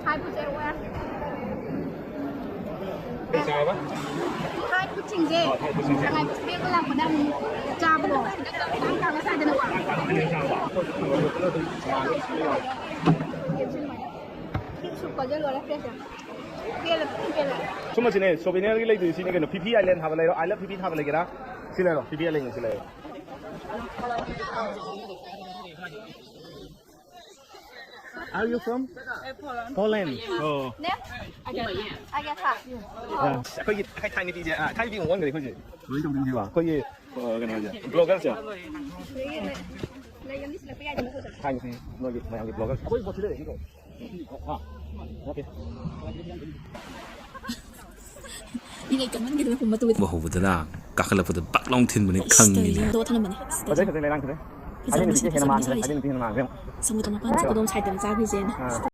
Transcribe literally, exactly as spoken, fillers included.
ꯍꯥꯏꯕꯁꯦ ꯋꯥ꯫ ꯀꯩ ꯆꯥꯔꯕ? ꯊꯥꯏ ꯐꯨꯠꯁꯤꯡꯁꯦ ꯁꯉꯥꯏ ꯐꯦꯁꯇꯤꯚꯦꯜꯒ ꯂꯥꯛꯄꯗ ꯑꯃꯨꯛ ꯆꯥꯕꯗꯣ ꯈꯤꯇꯪ ꯇꯥꯡ ꯇꯥꯡꯅ ꯆꯥꯏꯗꯅꯀꯣ꯫ ꯁꯨꯞꯀꯁꯦ ꯂꯣꯏꯔꯦ ꯐ꯭ꯔꯦꯁ ꯌꯥꯝ꯫ ꯄꯦꯜꯂꯦ, ꯄꯦꯜꯂꯦ꯫ ꯁꯨꯝꯕꯁꯤꯅꯦ ꯁꯣꯚꯦꯅꯤꯌꯔꯒꯤ ꯂꯩꯗꯣꯏꯁꯤꯅꯦ ꯀꯩꯅꯣ, ꯐꯤꯐꯤ ꯑꯥꯏꯂꯦꯟ ꯍꯥꯕ ꯂꯩꯔꯣ, ꯑꯥꯏ ꯂꯚ ꯐꯤꯐꯤ ꯊꯥꯕ ꯂꯩꯒꯦꯔꯥ? ꯁꯤ ꯂꯩꯔꯣ, ꯐꯤꯐꯤ ꯑꯥꯏꯂꯦꯟ ꯁꯤ ꯂꯩꯔꯣ꯫ Are you from? Poland. Oh. 네? 알겠다. 알겠다. ꯑꯩꯈꯣꯏꯒꯤ ꯊꯥꯏ ꯅꯨꯄꯤꯁꯦ, ꯊꯥꯏ ꯅꯨꯄꯤ ꯑꯃꯨꯛ ꯑꯣꯟꯈ꯭ꯔꯦ ꯑꯩꯈꯣꯏꯁꯦ꯫ ꯀꯃꯥꯏꯅ ꯇꯧꯗꯣꯏꯅꯣ ꯁꯤꯕꯣ? ꯑꯩꯈꯣꯏꯒꯤ ꯀꯩꯅꯣꯁꯦ, ꯕ꯭ꯂꯣꯒꯔꯁꯦ꯫ ꯊꯥꯏ ꯅꯨꯄꯤ ꯅꯣꯏꯒꯤ ꯃꯌꯥꯝꯒꯤ ꯕ꯭ꯂꯣꯒꯔ꯫ ꯑꯩꯈꯣꯏ ꯄꯣꯠꯁꯤ ꯂꯩꯔꯦ꯫ ꯃꯤ ꯂꯩ ꯀꯟꯃꯟꯈꯤꯗꯅ ꯄꯨꯝꯕ ꯇꯨ ꯍꯧꯕꯗꯅ ꯀꯥꯈꯠꯂꯛꯄꯗ ꯕꯛ ꯂꯥꯎ ꯊꯤꯟꯕꯅꯤ ꯈꯪꯉꯤꯅꯦ꯫ ꯇꯧꯔꯒ ꯊꯥꯅꯕꯅꯦ꯫ ꯐꯖꯩ, ꯐꯖꯩ, ꯂꯩꯔꯥꯡ ꯐꯖꯩ꯫ ꯐꯖꯕꯅꯤ, ꯑꯗꯨ ꯅꯨꯄꯤꯁꯦ ꯍꯦꯟꯅ ꯐꯖꯕꯅꯤ ꯃꯥꯟꯈ꯭ꯔꯦ, ꯁꯥꯔꯤꯁꯦ꯫ ꯑꯗꯨ ꯅꯨꯄꯤ ꯍꯦꯟꯅ ꯃꯥꯟꯈ꯭ꯔꯦ꯫ ꯁꯃꯨꯗ꯭ꯔ ꯃꯄꯥꯟ ꯆꯠꯄꯗꯣ ꯁꯥꯏꯠꯇꯅ ꯆꯥꯈ꯭ꯔꯤꯁꯦꯅ꯫ ꯑꯥ꯫